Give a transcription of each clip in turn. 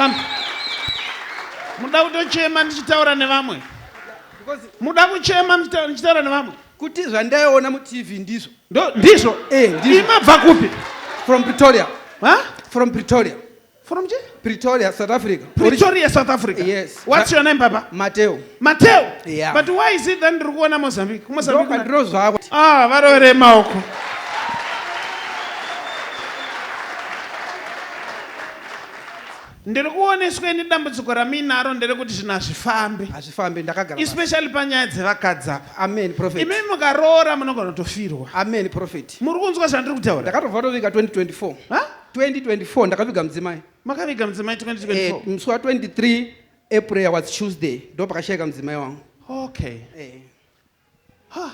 Come. Muda kutochema ndichitaura nevamwe. Muda kuchema ndichitaura nevamwe. Kuti zvandaiona muTV ndizvo. Ndo ndizvo. Eh, ndizvo. Imabva kupi? From Pretoria. Huh? From Pretoria. From je? Pretoria, South Africa. Pretoria, South Africa. Yes. What's your name, Papa? Mateo. Mateo? Yeah. But why is it that ndiri kuona Mozambique? Mozambique. Ndokandinozvakwa. Ah, varovere maoko. Ndiri kuoneswa ini dambudziko ramuinaro nderekuti zvinhu hazvifambi. Hazvifambi ndakagara. pasi. Especially panyaya dzevakadzi apa. Amen prophet. Imi mukaroora munogona kutofirwa. Amen prophet. Muri kunzwa zvandiri kutaura? Ndakatobva toviga 2024. Ha? 2024 ndakaviga mudzimai. Makaviga mudzimai 2024. Eh, musi wa 23 April was Tuesday ndopakashaika mudzimai wangu. Okay. Eh. Ha.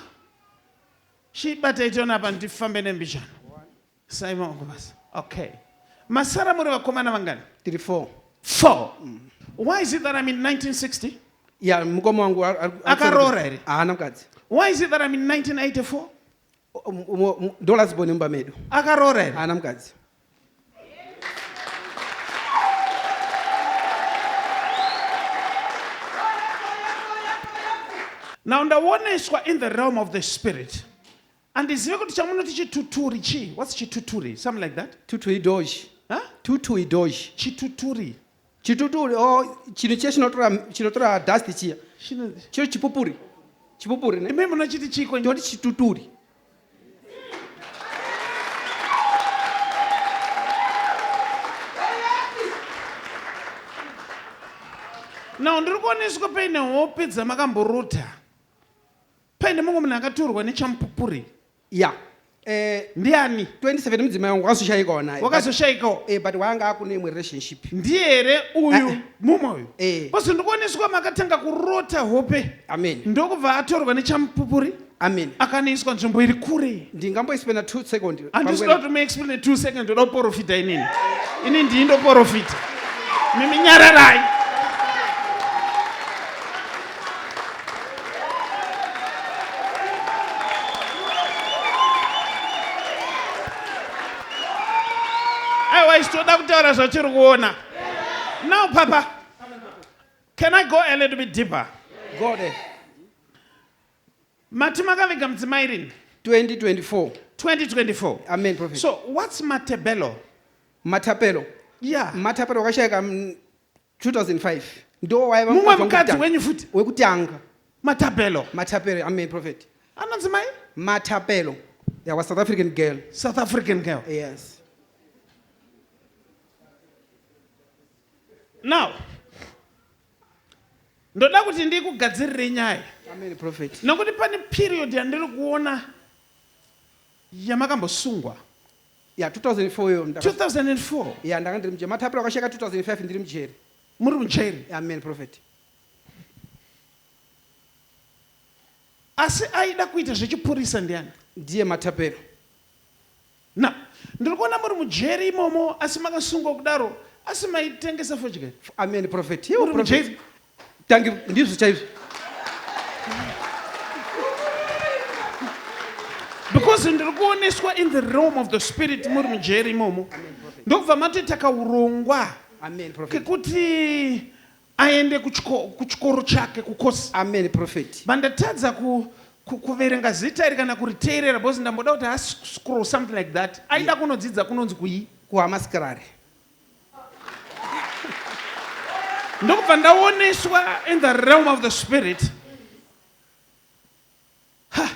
Chibatai tione apa ndifambe nembijana. Simon basa. Okay. Masara muri vakomana vangani? Tiri 4. 4. Why is it that I'm in 1960? Yeah, mukoma wangu Akaroora here? Haana mukadzi. Why is it that I'm in 1984? Dollars bone mumba medu. Akaroora here? Haana mukadzi. Now ndaoneswa in the realm of the spirit. Andizive kuti chamunoti chituturi chii? What's chituturi? Something like that? Tutu idoji. Huh? Tutu idoji. Chituturi. Chituturi oh chinhu chiya chinotora chinotora dust chiya. Chino Chiro chipupuri. Chipupuri ne? Imi munochiti chiko? Ndoti chituturi. Now ndiri kuoneswa paine hope dzamakamborota. Paine mumwe munhu akatorwa nechamupupuri. Ya. Eh, Ndiani? 27 mudzimai wangu wakazoshaikawo naye. Wakazoshaikawo. Eh, but wanga akune imwe relationship. Ndiye here uyu Eh, eh. mumwe uyu? Eh. Because ndikuoneswa makatanga kurota hope. Amen. Ndokubva atorwa nechamupupuri. Amen. Akanoiswa nzvimbo iri kure. Ndingamboexplaina 2 second. Handisi kuda kuti muexplaine 2 second ndoda kuporofita inini. Ini ndii ndoporofita. Mimi nyararai. Aiwa isu toda kutaura zvatiri kuona. Now papa, can I go a little bit deeper? Go there. Mati makaviga mudzimai rini? 2024. 2024. Amen prophet. So what's Matebelo? Matapelo. Yeah. Matapelo wakashaika 2005. Ndo waiva Mumwe mukadzi wenyu futi. Wekutanga. Matapelo. Matapelo. Amen prophet. Anonzi mai? Matapelo. Yeah, was South African girl. South African girl. Yes. Now, ndoda kuti ndikugadzirire nyaya. Amen prophet. Nokuti pane period yandiri kuona yamakambosungwa. Yeah, 2004 yo. 2004. Yeah, ndanga ndiri mujeri. Matapiro akasheka 2005 ndiri mujeri. Muri mujeri. Amen prophet. Asi aida kuita zvechipurisa ndiani? Ndiye Matapero. Na, ndiri kuona muri mujeri imomo asi makasungwa kudaro asi maitengesa fodya here? Amen prophet. Iwo Muri prophet. mujeri. Tangi ndizvo chaizvo. Because ndiri kuoneswa in the realm of the spirit muri mujeri imomo. Ndokubva matoita kaurongwa Amen prophet. kekuti aende kuchikoro chake kukosi. Amen prophet. Vandatadza ku, ku, kuverenga zita iri kana kuriteerera because ndamboda kuti ascroll something like that. Aida yeah. kunodzidza kunonzi kuyi kuhamaskrari. Ndokubva ndaoneswa in the realm of the spirit. Ha!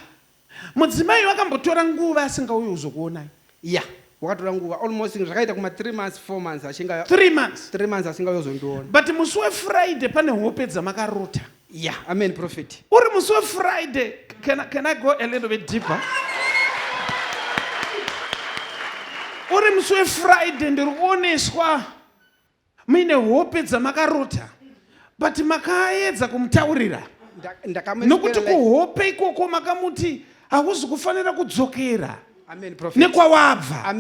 Mudzimai wakambotora nguva asingauyi kuzokuonai. Yeah, wakatora nguva almost zvakaita kuma 3 months 4 months achinga 3 months. 3 months asingauyi kuzondiona. But musi weFriday pane hope dzamakarota. Yeah, amen prophet. Uri musi weFriday, can I go a little bit deeper? Uri musi weFriday ndiri kuoneswa muine hope dzamakarota but makaedza kumutaurira nokuti kuhope ikoko makamuti hauzi kufanira kudzokera nekwawabva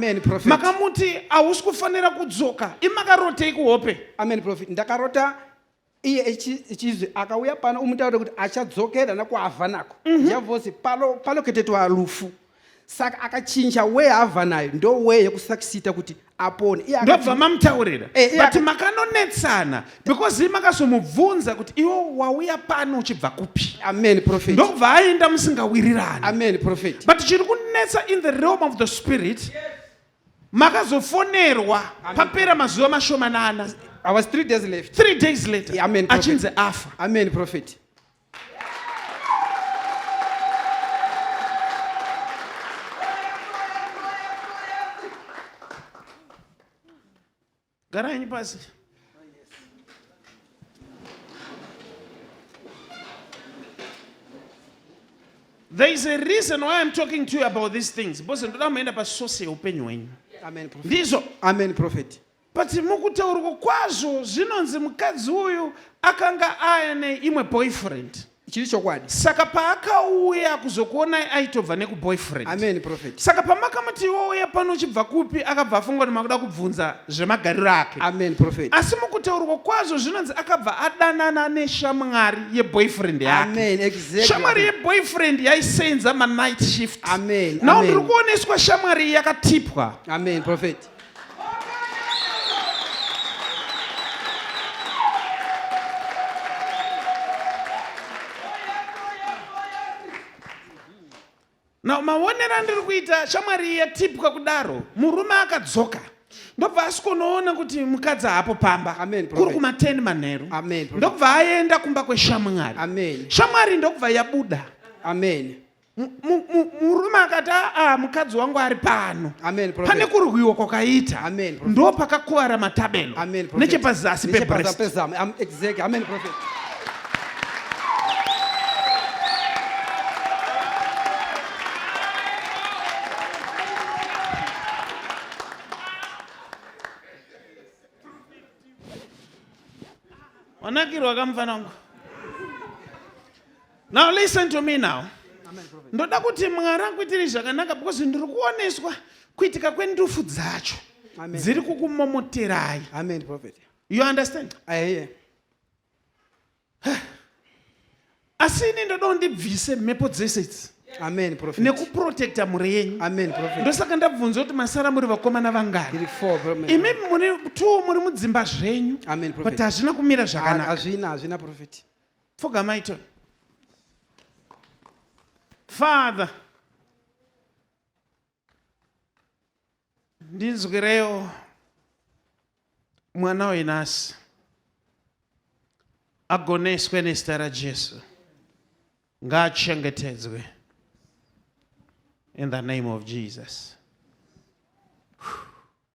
makamuti hausi kufanira kudzoka imakarotei kuhope Amen, prophet. Ndakarota iye echizwi akauya pano umutaure kuti achadzokera nakwaabva nako ndiyavozi paloketetwa lufu saka akachinja way yaabva nayo ndo way yekusakisita kuti apone. Iye akati- Ndobva mamutaurira. Eh, iye But makanonetsana because makazomubvunza kuti iwe wauya pano uchibva kupi. Amen, prophet. Ndobva aenda musingawirirani. Amen, prophet. But chiri kunetsa in the realm of the spirit, makazofonerwa papera mazuva mashomanana. I was 3 days left. 3 days later. Yeah, amen, prophet. Achinzi afa. Amen, prophet. Garai pasi. There is a reason why I'm talking to you about these things. Because ndoda muenda pasource yeupenyu hwenyu. Amen, prophet. Ndizvo. Amen, prophet. But mukutaurwa kwazvo zvinonzi mukadzi uyu akanga aine imwe boyfriend. Chiri chokwadi. Saka paakauya kuzokuonai aitobva nekuboyfriend. Amen, prophet. Saka pamakamuti wouya pano uchibva kupi akabva afunga kuti makuda kubvunza zvemagariro ake. Amen, prophet. Asi mukutaurwa kwazvo zvinonzi akabva adanana neshamwari yeboyfriend yake. Amen, exactly. Shamwari yeboyfriend yaisenza manight shift. Amen, Now amen. ndiri kuoneswa shamwari iyi yakatipwa. Amen, prophet. Now maonero andiri kuita shamwari iyi yatipwa kudaro, murume akadzoka ndobva asikonoona kuti mukadzi haapo pamba. Amen, kuri prophet. kuma 10 manheru. Amen, prophet. Ndobva aenda kumba kweshamwari. Amen. Shamwari ndokubva yabuda. Amen. Murume akati aa mukadzi wangu ari pano. Amen, prophet. Pane kurwiwa kwakaita. Amen, prophet. Ndo pakakuvara matabelo. Amen, prophet. Nechepazasi Nechepazasi pebreast. pezamu. Exactly. Amen, prophet. Wanakirwa kamfana wangu. Now listen to me now. Ndoda kuti Mwari akuitire zvakanaka because ndiri kuoneswa kuitika kwendufu dzacho Amen. dziri kukumomoterai. Amen, prophet. You understand? I hear. Asi ini ndoda undibvise mhepo dzese idzi. Amen, prophet. Nekuprotecta mhuri yenyu. Amen, prophet. Ndosaka ndabvunza kuti masara muri vakomana vangani. Tiri 4, prophet. Imi muri 2 muri mudzimba zvenyu. Amen, prophet. But hazvina kumira zvakanaka. Hazvina, hazvina, prophet. Pfugama ito. Father, ndinzwireyo mwana wenasi agoneswe nezita raJesu, ngaachengetedzwe in the name of Jesus.